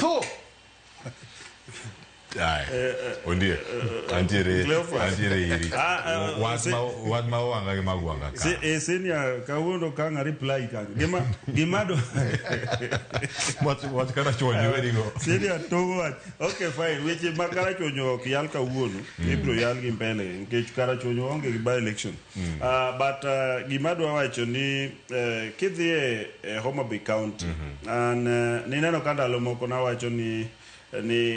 Tho. Aye. Ondiek. Antiere Cleophas. antiere iri. Ah, ah, Wach se- ma wach ma wanga gi mag wanga ka. Se, senior kawuono ka ng'a reply kanyo. Gima gima do Wach wach karachuonyo werigo. Senior togo wach. Okay fine. Weche ma karachuonyo ok yal kawuono. Ibiro yal gi mbele nikech karachuonyo onge gi by election. But gima adwa wacho ni kidhi e Homa Bay County an nineno ka ndalo moko nawacho ni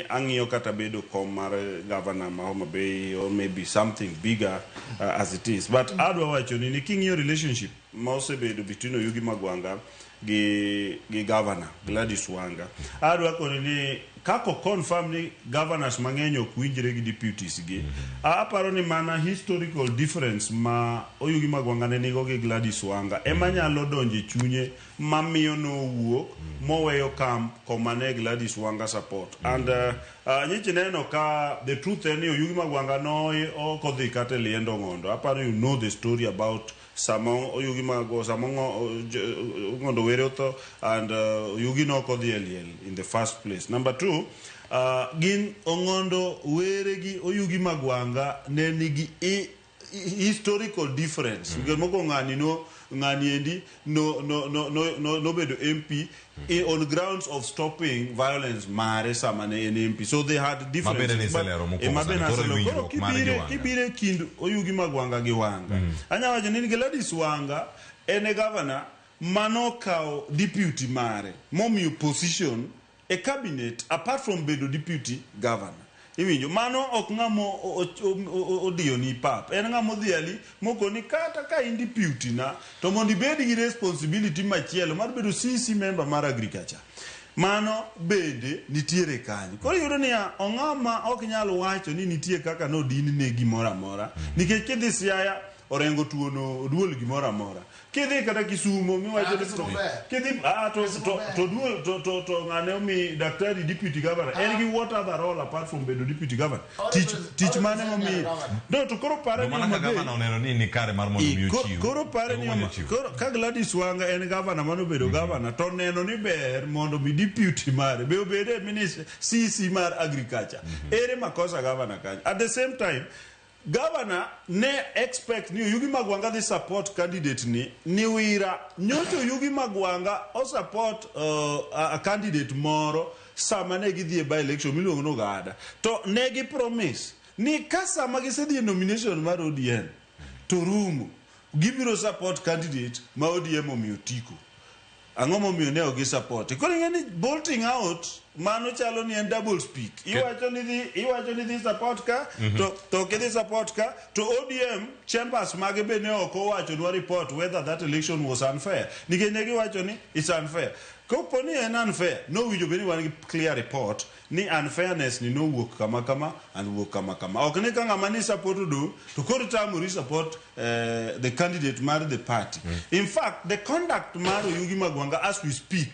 ang'iyo kata bedo kom mar governor ma Homa Bay or maybe something bigger as it is but adwa wacho ni king'iyo relationship ma osebedo between Oyugi Magwanga gi governor Gladys Wanga adwa koni ni kako confirm ni governors mang'eny ok winjre gi deputies gi aparo ni mana historical difference ma Oyugi Magwanga ne nigo gi Gladys Wanga ema nyalo donjo e chunye mamiyo nowuok moweyo camp koma ne Gladys Wanga support and nyichi neno ka the truth en ni Oyugi Magwanga no ok odhi kata e liend Ong'ondo aparo you know the story about sama Oyugi Mago sama Ong'ondo Were otho and Oyugi no ok odhi e liel in the first place. Number two, gin Ong'ondo Were gi Oyugi Magwanga ne nigi historical difference. Nikech mokwongo ng'ani no ng'ani endi no no no no no nobedo MP on grounds of stopping violence mare sama ne en MP. So they had differences. Mabende niselero mokwongo mabende sani, koro naselero. Koro winjruok mar gi kibire Wanga. kibire kind Oyugi Magwanga gi Wanga. Anya wacho ni Gladys Wanga en e governor manokawo deputy mare momiyo position e cabinet apart from bedo deputy governor. Iwinjo mano ok ng'ama odiyo ni pap en ng'ama odhiali mokoni kata ka in deputy na to mondo ibed gi responsibility machielo mar bedo CC member mar agriculture mano bende nitiere kanyo koro iyudo niya ong'ama ok nyal wacho ni nitie kaka nodin ne gimoro amora nikech kidhi Siaya Orengo tuono oduol gimoro amora kidhi kata Kisumo miwacho Ah, ni Kisumo ber. kidhi ah, to, Kisumo to, ber. to duol to, to, to ng'ane omi daktari deputy governor en gi what other role apart from bedo deputy governor tich tich mane momi no to koro pare To ni mana ka Homa Bay gavana oneno ni ni kare mar mondo mi ochiw. Koro pare ni ema mondo ochiw. Koro ka Gladys Wanga en gavana manobedo gavana to neno ni ber mondo mi deputy mare be obed e minister CC mar agriculture. Ere makosa gavana kanyo. At the same time governor ne expect ni Oyugi Magwanga dhi support candidate ni Wira nyocha Oyugi Magwanga o support a candidate moro sama ne gidhi e by election miluongo ni Ogada to ne gi promise ni ka sama gisedhi e nomination mar ODM to rumo gibiro support candidate ma ODM omiyo tiko ang'o momiyo ne ok gi-support koro ing'e ni bolting out mano chalo ni en double speak iwacho ni dhi support ka to ok idhi support ka to ODM chambers mage be ne ok owachonwa report whether that election was unfair nikech ne giwacho ni it's unfair kopo ni en unfair nowinjo bed ni wan gi clear report ni unfairness ni nowuok kama kama and wuok kama kama ok ni ka ng'ama ni support odong' to koro tamori support the candidate mar the party in fact the conduct mar Oyugi Magwanga as we speak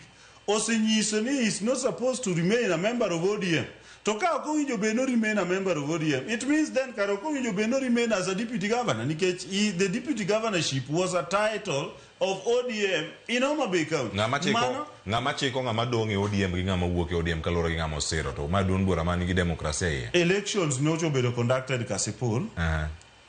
osenyiso ni he is not supposed to remain a member of ODM to ka ok owinjo bed no remain a member of ODM it means then kare ok owinjo bed no remain as a deputy governor nikech the deputy governorship was a title of ODM in Homa Bay County. Ng'ama chiko Mano ng'ama chiko ng'ama dong' e ODM gi ng'ama wuok e ODM kaluwore gi ng'ama osiro to ma duond bura man gi demokrasia iye. Elections nyocha obedo conducted Kasipul.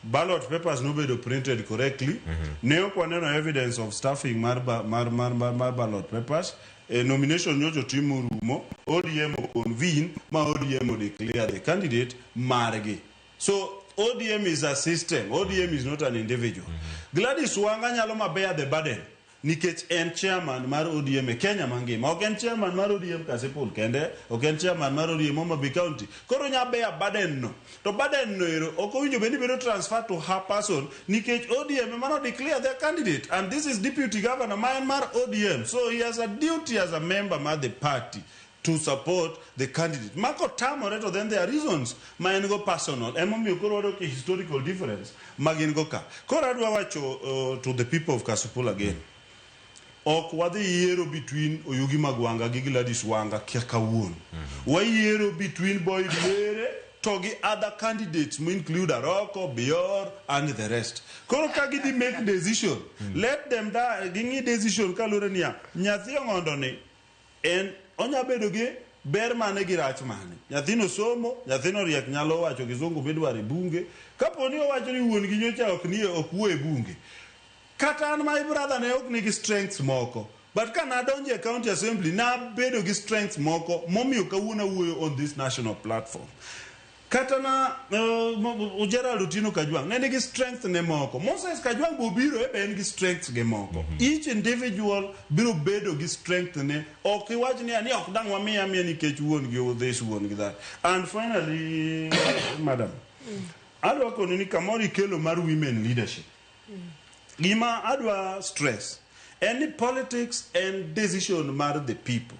Ballot papers nobedo printed correctly. Ne ok waneno evidence of stuffing mar, ba, mar, mar, mar, mar ballot papers. E nomination nyocha otim orumo. ODM o convene ma ODM o declare the candidate margi. So ODM is a system. ODM is not an individual. Gladys Wanga nyalo ma bear the burden nikech en chairman mar ODM e Kenya mangima. Ok en chairman mar ODM Kasipul kende, ok en chairman mar ODM Homa Bay County. Koro nya bear burden no. To burden no ero ok owinjo bed ni bedo transfer to her person nikech ODM ema no declare their candidate and this is deputy governor ma en mar ODM. So he has a duty as a member mar the party to support the candidate. Mako tamore to then there are reasons ma en go personal. Emomiyo koro wayudo ki historical difference ma gin go ka. Koro adwa wacho to the people of Kasipul again. Ok wadhi yiero between Oyugi Magwanga gi Gladys Wanga kia kawuono. Wayiero between Boyd Were to gi other candidates mo include Aroko, Bior and the rest. Koro ka gidhi make decision, let them da ging'i decision kaluwore niya, nyathi ong'ondo ni en onya bedo gi Ber mane gi rach mane? Nyathino somo, nyathino riek nyalo wacho kizungu midwaro e bunge. Kapo ni owacho ni wuon gi nyocha ok nie ok wuo e bunge. Kata an my brother ne ok nigi strengths moko. But ka nadonjo e county assembly, nabedo gi strengths moko momiyo kawuono awuoyo on this national platform. Kata na Gerald Otieno Kajwang' ne nigi strength ne moko. Moses Kajwang' be obiro e be en gi strengths ge moko. Each individual biro bedo gi strength ne. Ok iwach ni ni ok dang' wamiye amiya nikech wuon gi this wuon gi that. And finally, madam, adwa koni ni kamoro ikelo mar women leadership. Gima adwa stress en ni politics en decision mar the people.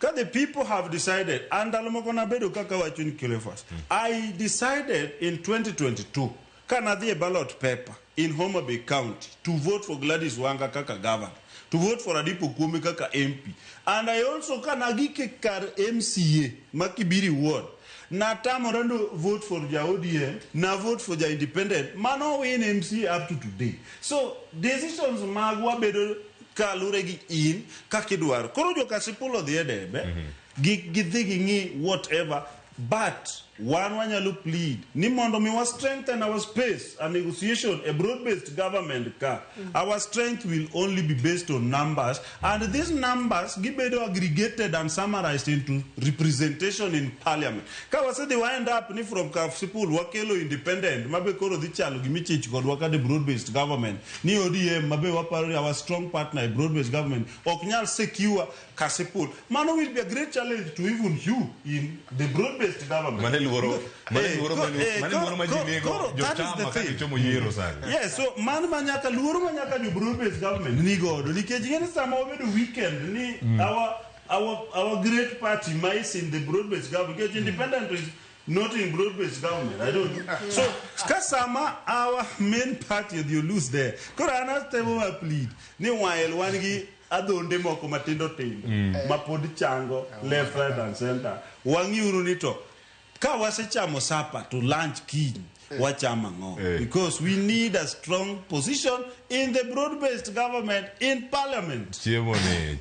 Ka the people have decided, and ndalo moko nabedo kaka wacho ni Cleophas, I decided in 2022 ka nadhi e ballot paper in Homa Bay County to vote for Gladys Wanga kaka governor, to vote for Adipo Okuome kaka MP. And I also ka nagike kar MCA ma Kibiri Ward, natamora no vote for ja ODM, na vote for ja independent, mano win MCA up to today. So decisions magwa bedo kalure gi in kaka idwaro. Koro jo Kasipul odhi e debe, gidhi ging'i whatever, but wan wanyalo plead ni mondo mi wa strengthen our space and negotiation a broad-based government ka our strength will only be based on numbers and these numbers gibedo aggregated and summarized into representation in parliament ka wasedhi wa end up ni from Kasipul wakelo independent mabe koro dhi chalo gimichich kodwa ka the broad-based government ni ODM mabe waparo ni our strong partner e broad-based government ok nyal secure Kasipul mano will be a great challenge to even you in the broad-based government. Mane luoro mane luoro mane luoro ma ji nigo jo chama ka gichomo yiero sani. Yes, so man manyaka luoro manyaka jo broad-based government ni godo nikech ing'e ni sama wabedo weekend ni our great party ma is in the broad-based government nikech independent is not in broad-based government. I don't know. So ka sama our main party odhi lose there. Koro an atemo ma plead ni while wan gi adhonde moko matindo tindo ma pod chango left, right and center, wang'iuru ni to ka wasechamo supper to lunch kiny wachamo ang'o, because we need a strong position in the broad-based government in parliament. Chiemo ni.